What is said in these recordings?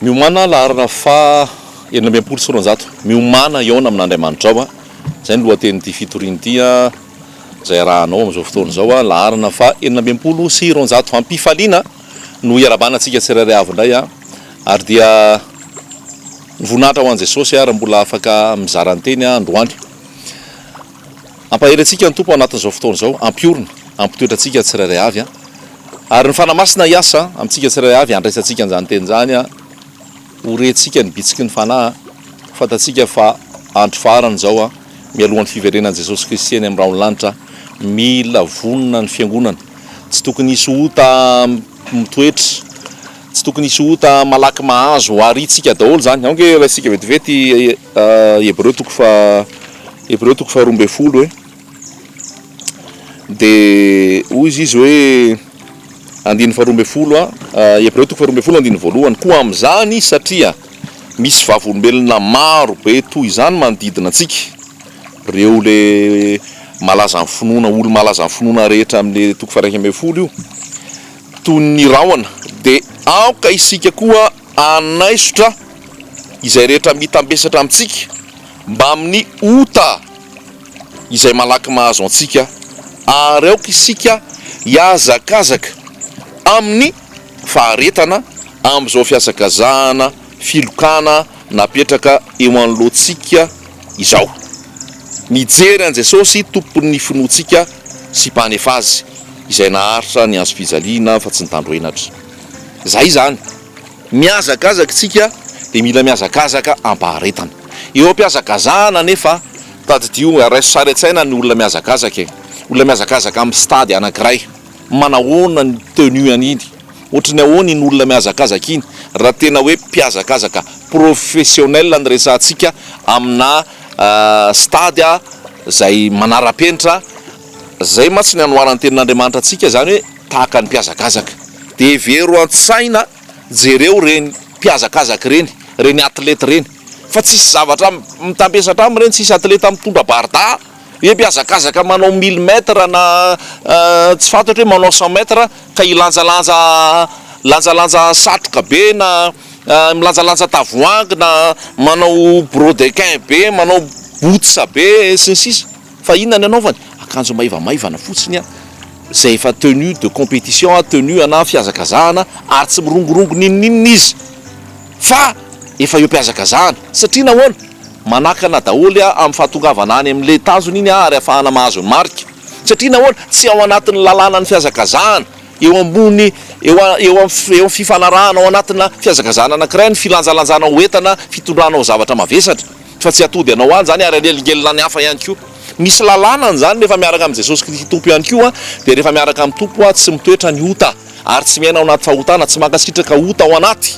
Miomàna laharana faha 266, Miomàna hihaona amin'Andriamanitrao. Izay no lohatenin'ity fitoriana ity izay arahanao amin'izao fotoana izao. Laharana faha 266. Am-pifaliana no hiarahabana antsika tsirairay avy indray ary dia ny voninahitra ho an'i Jesosy ary mbola afaka mizara ny teny androany. Hampahery antsika ny Tompo anatin'izao fotoana izao, hampiorina, hampitoetra antsika tsirairay avy, ary ny Fanahy Masina hiasa amintsika tsirairay avy handraisantsika an'izany teny izany, ho rentsika ny bitsiky ny Fanahy, fantatsika fa andro farany izao, mialohan'ny fiverenan'i Jesosy Kristy eny amin'ny rahon'ny lanitra, mila vonona ny Fiangonana, tsy tokony hisy ota mitoetra, tsy tokony hisy ota malaky mahazo, arintsika daholo izany, ao ange raisintsika vetivety Hebreo toko faha Hebreo toko faha 12 e. Dia hoy izy izy hoe andininy faha 12 a, Hebreo toko faha 12 andininy voalohany, koa amin'izany satria misy vavolombelona maro be toy izany manodidina antsika, ireo le malaza ny finoana, olo malaza ny finoana rehetra amin'le toko faha 11 io, toy ny rahona, dia aoka isika koa hanaisotra izay rehetra mitambesatra amintsika mbamin'ny ota izay malaky mahazo antsika, ary aoka isika hihazakazaka amin'ny faharetana amin'izao fihazakazahana filokana napetraka eo anoloantsika izao. Mijery an'i Jesosy Tompon'ny finoantsika sy Mpanefa azy, izay naharitra ny hazofijaliana fa tsy nitandro henatra. Izay izany. Mihazakazaka isika dia mila mihazakazaka am-paharetana. Eo am-pihazakazahana anefa, tadidio, raiso sary an-tsaina ny olona mihazakazaka e! Olona mihazakazaka amin'ny stade anankiray, manahoana ny tenue an'iny? Ohatry ny ahoana iny olona mihazakazaka iny? Raha tena hoe mpihazakazaka professionnel no resahantsika amina stade izay manara-penitra, izay mantsy ny anoharan'ny tenin'Andriamanitra antsika izany hoe tahaka ny mpihazakazaka. Dia hevero an-tsaina, jereo ireny mpihazakazaka ireny, ireny athlète ireny, fa tsisy zavatra mitambesatra aminy ireny, tsisy athlète mitondra barda, hoe mpihazakazaka manao mille mètres na tsy fantatro hoe manao cent mètres ka hilanjalanja lanjalanja satroka be na milanjalanja tavoahangy na manao brodequin be, manao boots be sy ny sisa. Fa inona ny anaovany? Akanjo maivamaivana fotsiny an, izay efa tenue de compétition an, tenue ana fihazakazahana ary tsy mirongorongo n'inon'inona izy fa efa eo am-pihazakazahana. Satria nahoana? Manakana daholo an amin'ny fahatongavana any amin'ilay tanjona iny an ary ahafahana mahazo ny marika. Satria nahoana? Tsy ao anatin'ny lalànan'ny fihazakazahana, eo ambony, eo eo amin'ny fifanarahana ao anatina fihazakazahana anankiray ny filanjalanjana ho entana fitondranao zavatra mavesatra. Fa tsy hatody anao any izany ary hanelingelina ny hafa ihany koa. Misy lalàna an'izany rehefa miaraka amin'i Jesosy Kristy Tompo ihany koa dia rehefa miaraka amin'ny Tompo tsy mitoetra ny ota ary tsy miaina ao anaty fahotana, tsy mankasitraka ota ao anaty.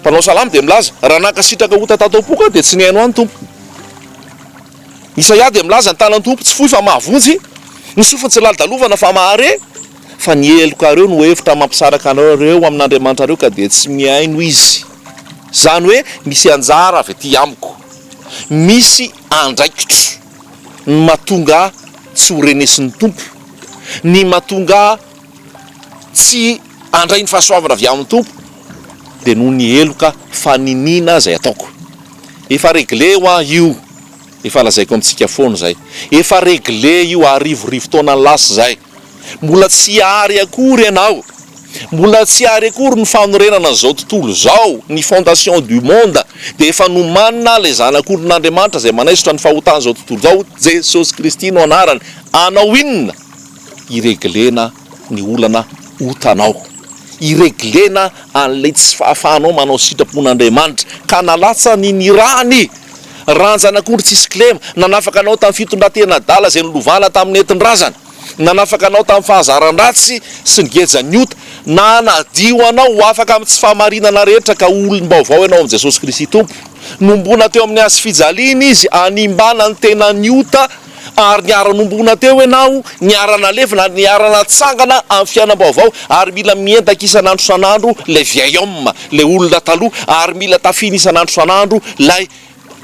Mpanao salamo dia milaza, raha nankasitraka ota tato am-poko aho dia tsy nihaino ahy ny Tompo. Isaia dia milaza, ny tanan'ny Tompo tsy fohy fa mahavonjy, ny sofiny tsy lalodalovana fa mahare, fa ny helokareo no hevitra mampisaraka anareo amin'Andriamanitrareo ka dia tsy mihaino Izy. Izany hoe misy anjara avy aty amiko, misy andraikitro ny mahatonga ahy tsy ho renesin'ny Tompo, ny mahatonga ahy tsy handray ny fahasoavana avy amin'ny Tompo dia noho ny heloka faniniana izay ataoko. Efa réglé hoa io, efa lazaiko amintsika foana izay, efa réglé io arivorivo taona lasa izay. Mbola tsy ary akory ianao. Mbola tsy ary akory ny fanorenana an'izao tontolo izao, ny fondation du monde, dia efa nomanina ilay Zanak'ondrin'Andriamanitra izay manaisotra ny fahotan'izao tontolo izao, Jesosy Kristy no anarany. Hanao inona? Hireglena ny olana otanao. Hireglena an'ilay tsy fahafahanao manao sitrapon'Andriamanitra, ka nalatsany ny rany. Ran-janak'ondry tsisy kilema, nanafaka anao tamin'ny fitondran-tena adala izay nolovana tamin'ny nentin-drazana, nanafaka anao tamin'ny fahazaran-dratsy sy ny gejan'ny ota, nanadio anao ho afaka amin'ny tsy fahamarinana rehetra ka ho olom-baovao ianao amin'i Jesosy Kristy Tompo. Nombona teo amin'ny hazo fijaliana Izy hanimbana ny tenan'ny ota ary niara-nombona teo ianao, niara-nalevina ary niara-natsangana amin'ny fiainam-baovao ary mila miendaka isan'andro isan'andro ilay vieil homme, ilay olona taloha ary mila tafiana isan'andro isan'andro ilay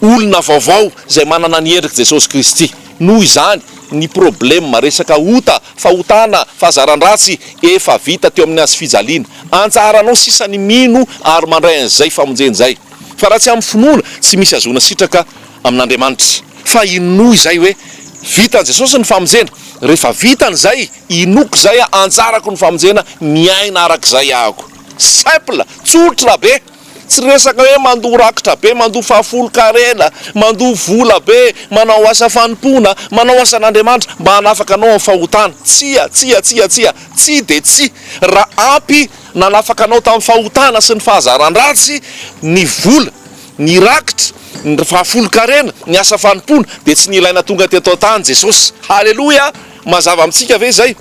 olona vaovao izay manana ny endrik'i Jesosy Kristy. Noho izany. Ny problème resaka ota, fahotana, fahazaran-dratsy efa vita teo amin'ny hazofijaliana. Anjaranao sisa ny mino ary mandray an'izay famonjena izay. Fa raha tsy amin'ny finoana, tsy misy ahazoana sitraka amin'Andriamanitra. Fa inoy izay hoe vitan'i Jesosy ny famonjena. Rehefa vitany izay, inoako izay, anjarako ny famonjena, miaina arak'izay ahako. Simple, tsotra be. Tsy resaka hoe mandoa rakitra be, mandoa fahafolon-karena, mandoa vola be, manao asa fanompoana, manao asan'Andriamanitra mba hanafaka anao amin'ny fahotana. Tsia, tsia, tsia, tsia, tsia dia tsia. Raha ampy nanafaka anao tamin'ny fahotana sy ny fahazaran-dratsy ny vola, ny rakitra, ny fahafolon-karena, ny asa fanompoana, dia tsy nilaina tonga teto an-tany Jesosy. Haleloia! Mazava amintsika ve izay?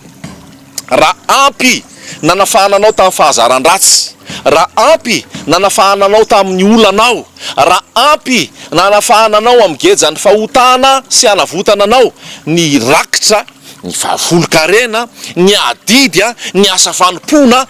Raha ampy nanafahana anao tamin'ny fahazaran-dratsy, raha ampy nanafahana anao tamin'ny olanao, raha ampy nanafahana anao amin'ny gejan'ny fahotana sy hanavotana anao ny rakitra, ny fahafolon-karena, ny adidy, ny asa fanompoana,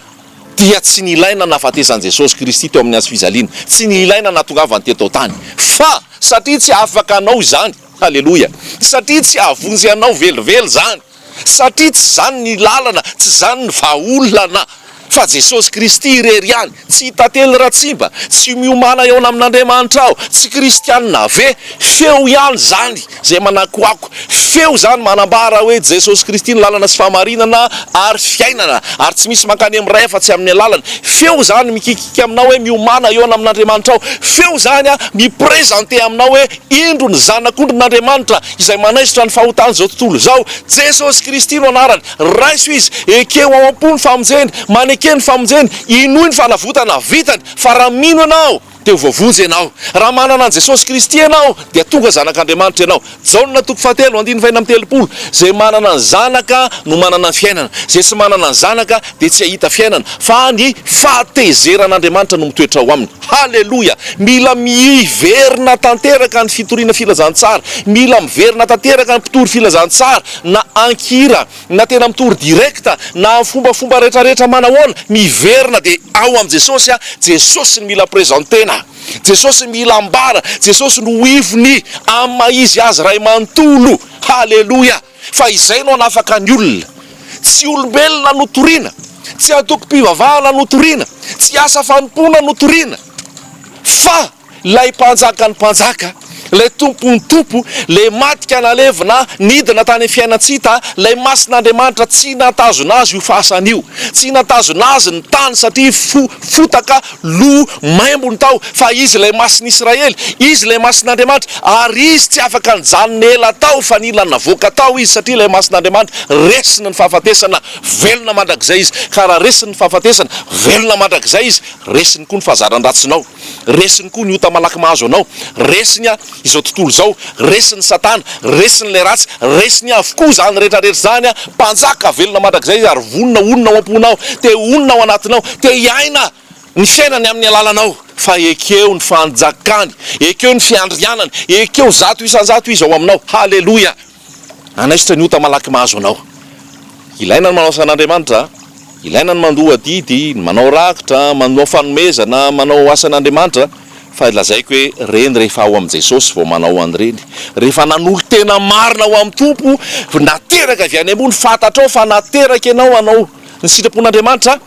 dia tsy nilaina nahafatesan'i Jesosy Kristy teo amin'ny hazofijaliana, tsy nilaina nahatongavany teto an-tany. Fa satria tsy afaka anao izany, haleloia, satria tsy hahavonjy anao velively izany, Satria tsy izany ny lalana, tsy izany ny vahaolana, fa Jesosy Kristy irery ihany. Tsy tantely ratsimba, tsy miomàna hihaona amin'Andriamanitra aho, tsy kristianina ve? Feo ihany izany izay manakoako, feo izany manambara hoe Jesosy Kristy no lalana sy fahamarinana ary fiainana, ary tsy misy mankany amin'ny Ray afa-tsy amin'ny alalany. Feo izany mikikiaka aminao hoe miomàna hihaona amin'Andriamanitra aho. Feo izany mi-presenter aminao hoe indro ny Zanak'ondrin'Andriamanitra izay manaisotra ny fahotan'izao tontolo izao. Jesosy Kristy no anarany. Raiso Izy, ekeo ao am-po ny famonjeny, maneke ny famonjeny, inoy ny fanavotana vitany, fa raha mino ianao, dia ho voavonjy ianao. Raha manana an'i Jesosy Kristy ianao, dia tonga zanak'Andriamanitra ianao. Jaona toko fahatelo, andininy fahenina amby telopolo, Izay manana ny Zanaka no manana ny fiainana, izay tsy manana ny Zanaka dia tsy hahita fiainana, fa ny fahatezeran'Andriamanitra no mitoetra ao aminy. Haleloia! Mila miverina tanteraka ny fitoriana filazantsara, mila miverina tanteraka ny mpitory filazantsara, na an-kira, na tena mitory direct, na amin'ny fombafomba retraretra manahoana, miverina dia ao amin'i Jesosy a, Jesosy no mila presentena, Jesosy mila ambara, Jesosy no ivony amin'ny maha izy azy Ray manontolo, haleloia! Fa izay no hanafaka ny olona. Tsy olombelona no torina, tsy antokom-pivavahana no torina, tsy asa fanompoana no torina, fa ilay Mpanjakan'ny mpanjaka, ilay Tompon'ny tompo, ilay maty ka nalevina, nidina tany amin'ny fiainan-tsy hita, ilay Masin'Andriamanitra tsy nahatazona azy io fasana io, tsy nahatazona azy ny tany satria fo, fotaka, Lo maimbo ny tao, fa Izy ilay Masin'i Israely, Izy ilay Masin'Andriamanitra, ary Izy tsy afaka nijanona ela tao, fa nila navoaka tao Izy, satria ilay Masin'Andriamanitra, resiny ny fahafatesana, velona mandrakizay Izy, ka raha resiny ny fahafatesana, velona mandrakizay Izy, resiny koa ny fahazaran-dratsinao, resiny koa ny ota malaky mahazo anao, resiny izao tontolo izao, resiny Satana, resiny ilay ratsy, resiny avokoa izany rehetra rehetra izany, Mpanjaka velona mandrakizay Izy ary vonona honina ao am-ponao, te honina ao anatinao, te hiaina ny fiainany amin'ny alalanao, fa ekeo ny fanjakany, ekeo ny fiandrianany, ekeo 100% Izy ao aminao, haleloia! Hanaisotra ny ota malaky mahazo anao. Ilaina ny manao asan'Andriamanitra, ilaina ny mandoa adidy, ny manao rakitra, manao fanomezana, manao asan'Andriamanitra, fa lazaiko hoe reny rehefa ao amin'i Jesosy vao manao an'ireny. Rehefa nanolo-tena marina ho amin'ny Tompo, nateraka avy any ambony, fantatrao fa nateraka ianao hanao ny sitrapon'Andriamanitra,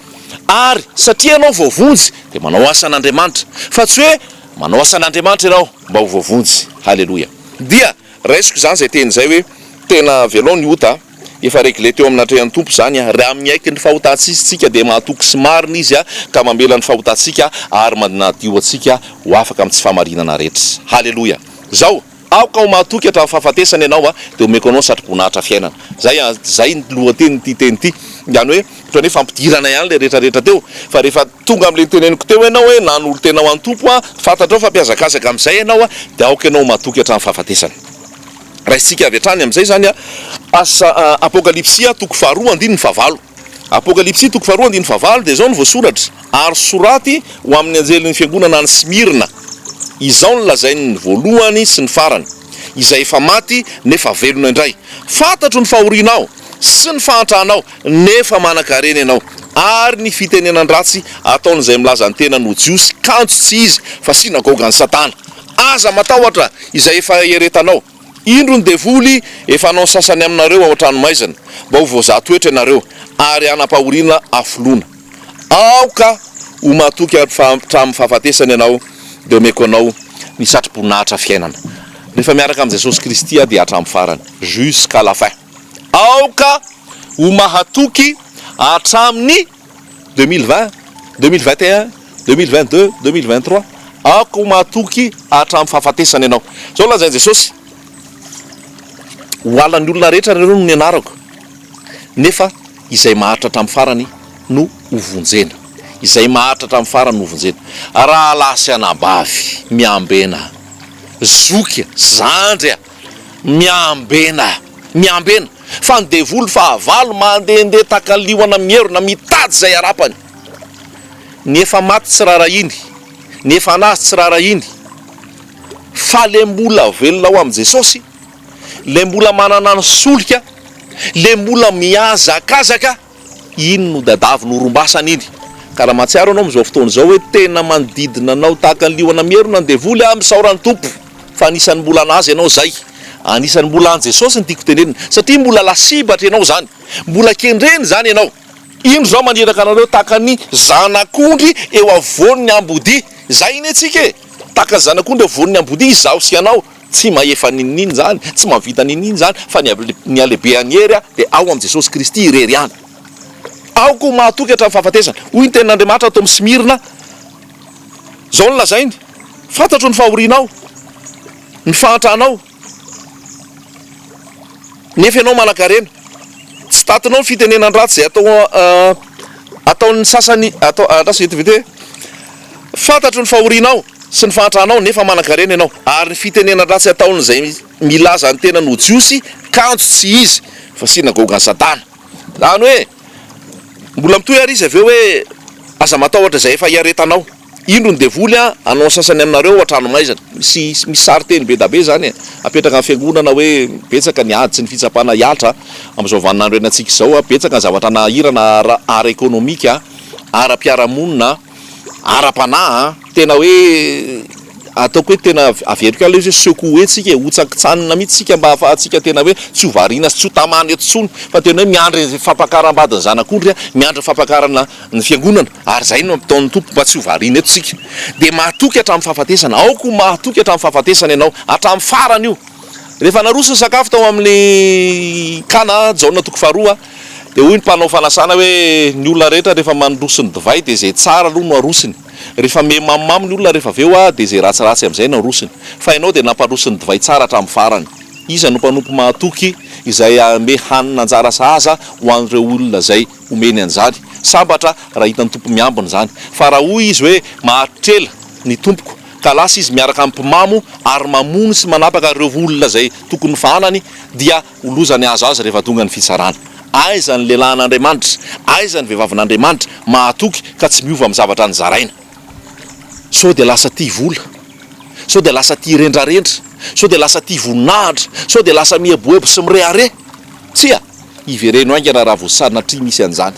ary satria ianao voavonjy dia manao asan'Andriamanitra, fa tsy hoe manao asan'Andriamanitra ianao mba ho voavonjy. Haleloia. Dia Raisiko izany izay teny izay hoe tena avelao ny ota, efa regle teo amin'ny natrehan'ny Tompo izany, raha miaiky ny fahotantsika dia mahatoky sy marina Izy ka mamela ny fahotantsika ary manadio antsika ho afaka amin'ny tsy fahamarinana rehetra. Haleloia! Izao, aoka ho mahatoky hatramin'ny fahafatesana ianao dia omeko anao ny satroboninahitra fiainana. Izay, izay ny lohatenin'ity teny ity. Izany hoe, ohatran'ny hoe fampidirana ihany ilay rehetra rehetra teo, fa rehefa tonga amin'ilay noteneniko teo ianao hoe nanolo-tena ho an'ny Tompo aho, fantatrao fa mpihazakazaka amin'izay ianao, dia aoka ianao ho matoky hatramin'ny fahafatesana. Raisintsika avy hatrany amin'izay izany asa Apokalypsy toko faharoa andininy fahavalo. Apokalypsy toko faharoa andininy fahavalo dia izao no voasoratra, Ary soraty ho amin'ny anjelin'ny fiangonana any Smyrna, izao no lazain'ny voalohany sy ny farany, izay efa maty nefa velona indray, Fantatro ny fahorianao sy ny fahantranao, Nefa manan-karena ianao, ary ny fitenenan-dratsy ataon'izay milaza ny tenany ho Jiosy kanjo tsy izy fa synagogan'i Satana. Aza matahotra izay efa ieretanao. Indro ny devoly efa hanao ny sasany aminareo ao an-tranomaizina, mba ho voazaha toetra ianareo, ary hanam-pahoriana hafoloana. Aoka ho matoky hatramin'ny fahafatesana ianao, dia omeko anao ny satroboninahitra fiainana. Rehefa miaraka amin'i Jesosy Kristy aho dia hatramin'ny farany, jusqu'à la fin. Aoka ho mahatoky hatramin'ny 2020, 2021, 2022, 2023. Aoka ho mahatoky hatramin'ny fahafatesana ianao. Izao no lazain'i Jesosy, Ho halan'ny olona rehetra nareo noho ny anarako, nefa izay maharitra hatramin'ny farany no hovonjena. Izay maharitra hatramin'ny farany no hovonjena. Rahalahy sy anabavy, miambena. Zoky a, zandry a, miambena, miambena. Fa ny devoly fahavalo mandehandeha tahaka ny liona mierona mitady izay harapany. Ny efa maty tsy rarahiny, ny efa anazy tsy rarahiny, fa le mbola velona ao amin'i Jesosy, le mbola manana ny solika, le mbola mihazakazaka, Iny no dadaviny ho rombasana iny. Ka raha mahatsiaro ianao amin'izao fotoana izao hoe tena manodidina anao tahaka ny liona mierona ny devoly ah, misaora ny Tompo fa anisan'ny mbola an'Azy ianao izay. Anisan'ny mbola an'i Jesosy no tiako tenenina. Satria mbola lasibatra ianao izany. Mbola kendreny izany ianao. Indro izaho maniraka anareo tahaka ny zanak'ondry eo afovoan'ny ambodia. Izay anie tsika e! Tahaka ny zanak'ondry eo afovoan'ny ambodia izaho sy ianao. Tsy mahefa n'inon'inona izany, tsy mahavita n'inon'inona izany, fa ny ny halehibehan'ny hery dia ao amin'i Jesosy Kristy irery ihany. Aoka ho mahatoky hatramin'ny fahafatesana. Hoy ny tenin'Andriamanitra ato amin'ny Smyrna. Izao no lazainy, Fantatro ny fahorianao, ny fahantranao, nefa ianao manankarena. Tsy tatinao ny fitenenan-dratsy izay atao ataon'ny sasany, atao, andraso vetivety hoe, Fantatro ny fahorianao sy ny fahantranao, nefa manan-karena ianao. Ary ny fitenenan-dratsy ataon'izay milaza ny tenany ho Jiosy, kanjo tsy izy, fa synagogan'i Satana. Izany hoe, mbola mitohy àry izy avy eo hoe, Aza matahotra izay efa iaretanao. Indro ny devoly hanao ny sasany aminareo ao an-tranomaizina. Misy misy sarin-teny be da be izany e. Apetraka amin'ny fiangonana hoe betsaka ny ady sy ny fitsapana hihatra amin'izao vaninandro iainantsika izao, betsaka ny zavatra nahirana ara-ekonomika, ara-piarahamonina. Ara-panahy an! Tena hoe ataoko hoe tena averiko ihany ilay izy hoe secouer tsika e, hotsakitsanina mihitsy tsika mba ahafahantsika tena hoe tsy ho variana sy tsy ho tamana eto intsony fa tena hoe miandry ny fampakaram-badin'ny zanak'ondry an, miandry ny fampakarana ny fiangonana ary izay no ataon'ny Tompo mba tsy ho variana eto tsika. Dia mahatoky hatramin'ny fahafatesana, aoka ho mahatoky hatramin'ny fahafatesana ianao, hatramin'ny farany io. Rehefa naroso ny sakafo tao amin'ny Kana, Jaona toko faharoa, Dia hoy ny mpanao fanasana hoe, Ny olona rehetra rehefa mandroso ny divay dia izay tsara aloha no arosony. Rehefa miha mamomamo ny olona rehefa avy eo dia izay ratsiratsy amin'izay no arosony. Fa ianao dia nampandroso ny divay tsara hatramin'ny farany. Iza no mpanompo mahatoky izay hanome hanina anjara sahaza ho an'ireo olona izay omeny an'izany? Sambatra raha hitan'ny tompo miambina izany. Fa raha hoy izy hoe, Maharitra ela ny tompoko, ka lasa izy miaraka amin'ny mpimamo ary mamono sy manapaka ireo olona izay tokony hofahanany, dia Ho loza ny hahazo azy rehefa tonga ny fitsarana. Aiza ny lehilahin'Andriamanitra? Aiza ny vehivavin'Andriamanitra mahatoky ka tsy miova amin'ny zavatra nozaraina? Sao dia lasa tia vola? Sao dia lasa tia rendrarendra? Sao dia lasa tia voninahitra? Sao dia lasa mieboebo sy mirehareha? Tsia! Ivereno haingana raha vao sanatria misy an'izany.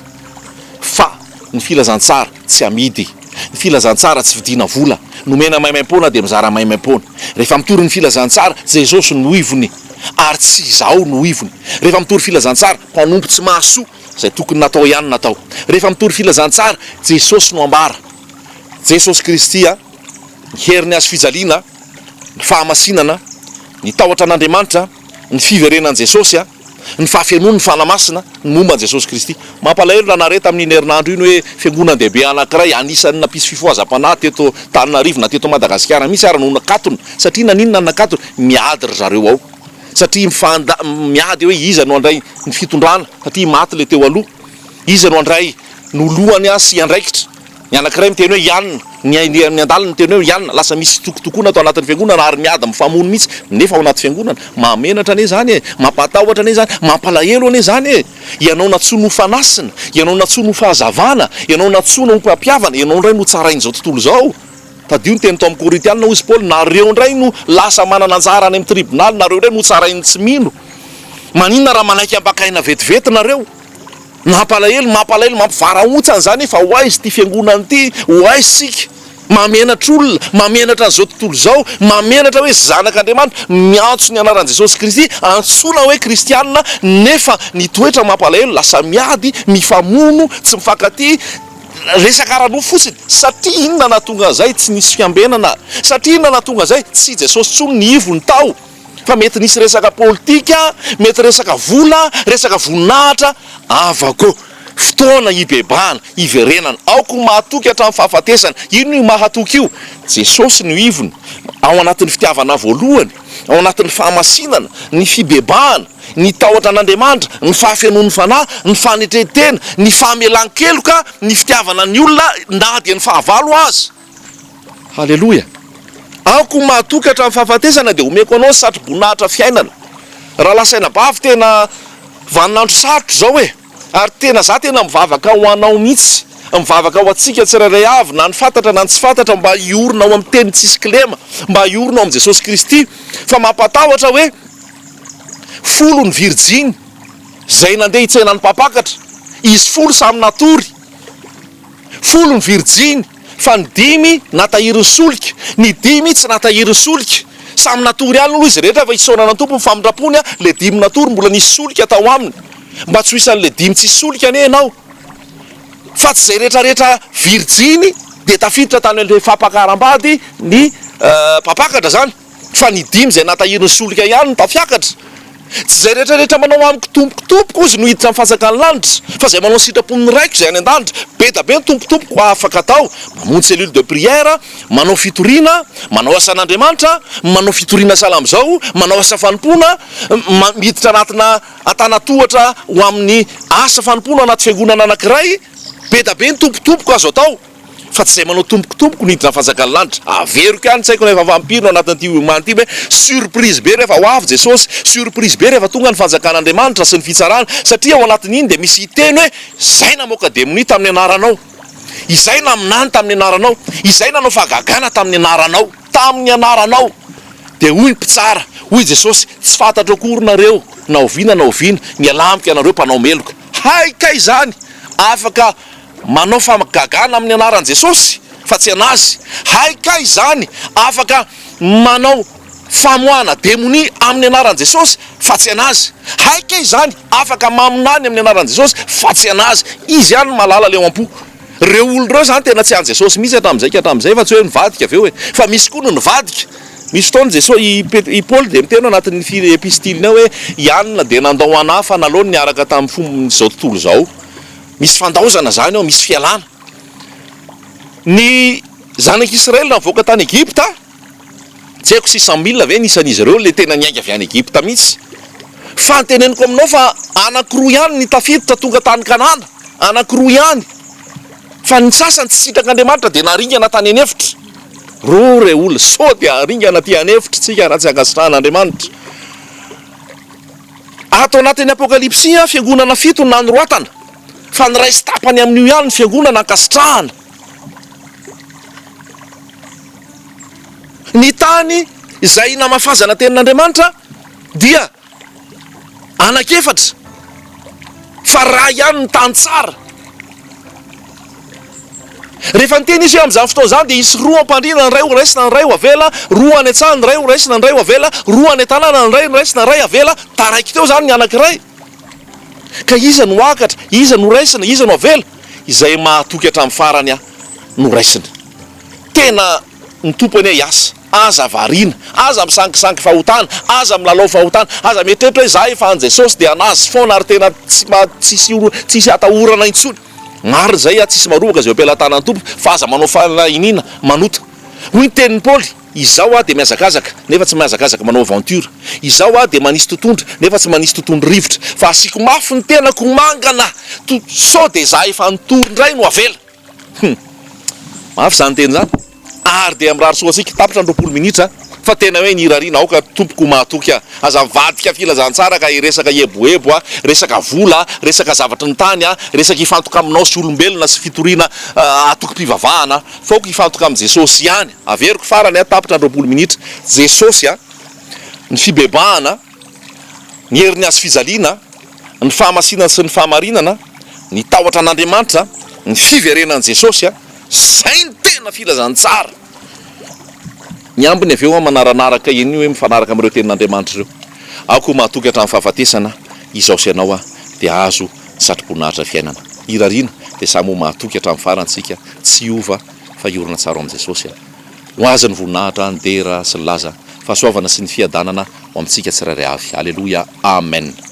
Fa ny filazantsara tsy amidy. Ny filazantsara tsy vidiana vola. Nomena maimaimpoana dia mizara maimaimpoana. Rehefa mitory ny filazantsara, Jesosy no ivony ary tsy izaho no ivony. Rehefa mitory filazantsara, mpanompo tsy mahasoa, izay tokony natao ihany natao. Rehefa mitory filazantsara, Jesosy no ambara. Jesosy Kristy a, ny herin'ny hazo fijaliana, ny fahamasinana, ny tahotra an'Andriamanitra, ny fiverenan'i Jesosy a, ny fahafenoan'ny Fanahy Masina, ny momba an'i Jesosy Kristy. Mampalahelo raha nahare tamin'iny herinandro iny hoe fiangonan-dehibe anankiray anisan'ny nampisy fifohazam-panahy teto Antananarivo na teto Madagasikara mihitsy ary no nakatona. Satria naninona no nakatona? Miady ry zareo ao. Satria mifanda, miady hoe iza no handray ny fitondrana satria maty ilay teo aloha. Iza no handray ny ho lohany sy hiandraikitra. Ny anankiray miteny hoe ianona, ny ny andaliny miteny hoe ianona, lasa misy tsitokotokoana ato anatin'ny fiangonana ary miady mifamono mihitsy nefa ao anaty fiangonana. Mahamenatra anie izany e! Mampatahotra anie izany, mampalahelo anie izany e! Ianao nantsoina ho fanasina, ianao nantsoina ho fahazavana, ianao nantsoina ho mpampihavana, ianao indray no tsarain'izao tontolo izao. Tadidio ny teny tao amin'ny Korintiana hoy izy Paoly, nareo indray no lasa manana anjara any amin'ny tribonaly, nareo indray no tsarain'ny tsy mino. Maninona raha manaiky ampakaina vetivety nareo? Mampalahelo, mampalahelo, mampivarahontsana izany fa ho aiza ity fiangonana ity, ho aiza isika? Mahamenatra olona, mahamenatra an'izao tontolo izao, mahamenatra hoe zanak'Andriamanitra, miantso ny anaran'i Jesosy Kristy, antsoina hoe kristiana, nefa ny toetra mampalahelo, lasa miady, mifamono, tsy mifankatia, resaka ara-nofo fotsiny. Satria inona nahatonga an'izay? Tsy nisy fiambenana. Satria inona nahatonga an'izay? Tsy Jesosy intsony ny ivony tao, fa mety nisy resaka politika, mety resaka vola, resaka voninahitra. Havako. Fotoana hibebahana, hiverenana. Aoka ho mahatoky hatramin'ny fahafatesana. Inona io mahatoky io? Jesosy no ivony. Ao anatin'ny fitiavana voalohany, ao anatin'ny fahamasinana, ny fibebahana, ny tahotra an'Andriamanitra, ny fahafenoan'ny Fanahy, ny fanetren-tena, ny famelan-keloka, ny fitiavana ny olona na dia ny fahavalo aza. Haleloia! Aoka ho mahatoky hatramin'ny fahafatesana dia omeko anao ny satroboninahitra fiainana. Rahalahy sy anabavy tena vaninandro sarotra izao e! Ary tena za tena mivavaka ho anao mihitsy, mivavaka ho antsika tsirairay avy na ny fantatra na ny tsy fantatra mba hiorina ao amin'ny teny tsisy kilema, mba hiorina ao amin'i Jesosy Kristy. Fa mampatahotra hoe folo ny virjiny izay nandeha hitsena ny mpampakatra, izy folo samy natory. Folo ny virjiny, fa ny dimy natahiry ny solika, ny dimy tsy natahiry ny solika. Samy natory ihany aloha izy rehetra fa isaorana ny Tompo ny famindrampony, le dimy natory mbola nisy solika tao aminy. Mba tsy ho isan'le dimy tsisy solika anie ianao. Fa tsy izay rehetra rehetra virjiny dia tafiditra tany amin'ilay fampakaram-bady ny mpampakatra izany. Fa ny dimy izay natahiry ny solika ihany no tafiakatra. Tsy izay rehetra rehetra manao amiko Tompoko, Tompoko hozy no hiditra amin'ny fanjakan'ny lanitra, fa izay manao ny sitrapon'ny Raiko izay any an-danitra. Be da be ny Tompo Tompoko afaka atao, mamonjy cellule de prière, manao fitoriana, manao asan'Andriamanitra, manao fitoriana sahala amin'izao, manao asa fanompoana, miditra anatina antanatohatra ho amin'ny asa fanompoana anaty fiangonana anankiray. Be da be ny Tompo Tompoko azo atao. Fa tsy izay manao tompoko tompoko no hiditra ny fanjakan'ny lanitra. Averiko ihany, tsy haiko na efa vampire no anatin'ity human ity hoe surprise be rehefa ho avy Jesosy, surprise be rehefa tonga ny fanjakan'Andriamanitra sy ny fitsarana, satria ao anatin'iny dia misy hiteny hoe izay namoaka demonia tamin'ny anaranao, izay naminany tamin'ny anaranao, izay nanao fahagagana tamin'ny anaranao, tamin'ny anaranao. Dia hoy ny mpitsara, hoy Jesosy, tsy fantatro akory nareo na oviana na oviana, mialà amiko ianareo mpanao meloka. Hay kay izany! Afaka Manao famagagana amin'ny anaran'i Jesosy fa tsy an'azy. Hay kay izany afaka manao famoahana demonia amin'ny anaran'i Jesosy fa tsy an'azy. Hay kay izany afaka maminany amin'ny anaran'i Jesosy fa tsy an'azy. Izy ihany no mahalala ilay ao am-po. Ireo olona ireo izany tena tsy an'i Jesosy mihitsy hatramin'izay ka hatramin'izay fa tsy hoe nivadika avy eo e. Fa misy koa no nivadika. Misy fotoana Jesosy, i Pet, i Paoly dia miteny ao anatin'ny fi, epistiliny ao hoe i Anna dia nandao anà fa naleony niaraka tamin'ny fomban'izao tontolo izao. Misy fandaozana izany ao, misy fialana. Ny zanak'Israely navoaka tany Egypta, tsy haiko 600 000 ve ny isan'izy ireo ilay tena niainga avy any Egypta mihitsy. Fa ny teneniko aminao fa anankiroa ihany ny tafiditra tonga tany Kanana, anankiroa ihany. Fa ny sasany tsy sitrak'Andriamanitra dia naringana tany an'efitra. Roa re olona, sao dia haringana aty an'efitra tsika raha tsy ankasitrahan'Andriamanitra. Ato anatin'ny Apokalypsy, fiangonana fito no nanoratana, fa ny iray sy tapany amin'io ihany ny fiangonana ankasitrahana. Ny tany izay namafazana tenin'Andriamanitra dia anankiefatra, fa iray ihany ny tany tsara. Rehefa niteny izy hoe amin'izany fotoana izany dia hisy roa am-pandriana, ny iray ho raisina, ny iray ho avela, roa any an-tsaha, ny iray ho raisina, ny iray ho avela, roa any an-tanàna, ny iray raisina, ny iray avela, taraiky teo izany ny anankiray. Ka iza no hakatra, iza no raisina, iza no avela? Izay mahatoky hatramin'ny farany no raisina. Tena ny Tompo anie hiasa. Aza variana, aza misangisangy fahotana, aza milalao fahotana, aza mieritreritra hoe za efa an'i Jesosy dia an'Azy foana ary tena tsy tsisy tsisy atahorana intsony. Marina izay a, tsisy maroboka izay eo am-pelatanan'ny Tompo, fa aza manao fanahiniana manota. Hoy ny tenin'i Paoly, Izaho aho dia mihazakazaka, nefa tsy mihazakazaka manao aventure. Izaho aho dia manisy totondry, nefa tsy manisy totondry rivotra. Fa asiako mafy ny tenako ho mangana, to sao dia izaho efa nitory indray no avela. Hum. Mafy izany teny izany. Ary dia mirary soa antsika. Tapitra ny 20 minitra fa tena hoe ny irariana aoka tompoko mahatoky a. Aza mivadika filazantsara ka hiresaka hieboebo a, resaka vola a, resaka zavatry ny tany a, resaka hifantoka aminao sy olombelona sy fitoriana atokom-pivavahana fa aoka hifantoka amin'i Jesosy ihany. Averiko farany a, tapitra ny 20 minitra. Jesosy a, ny fibebahana, ny herin'ny hazo fijaliana, ny fahamasinana sy ny fahamarinana, ny tahotra an'Andriamanitra, ny fiverenan'i Jesosy a, zay no tena. tena filazantsara. Ny ambiny avy eo manaranaraka eny hoe mifanaraka amin'ireo tenin'Andriamanitra ireo. Aoka ho mahatoky hatramin'ny fahafatesana izaho sy ianao dia hahazo ny satroboninahitra fiainana. Irariana dia samy ho mahatoky hatramin'ny farany isika, tsy hiova fa hiorina tsara ao amin'i Jesosy. Ho Azy ny voninahitra, ny dera sy ny laza, fahasoavana sy ny fiadanana ho amintsika tsirairay avy. Aleloia. Amen.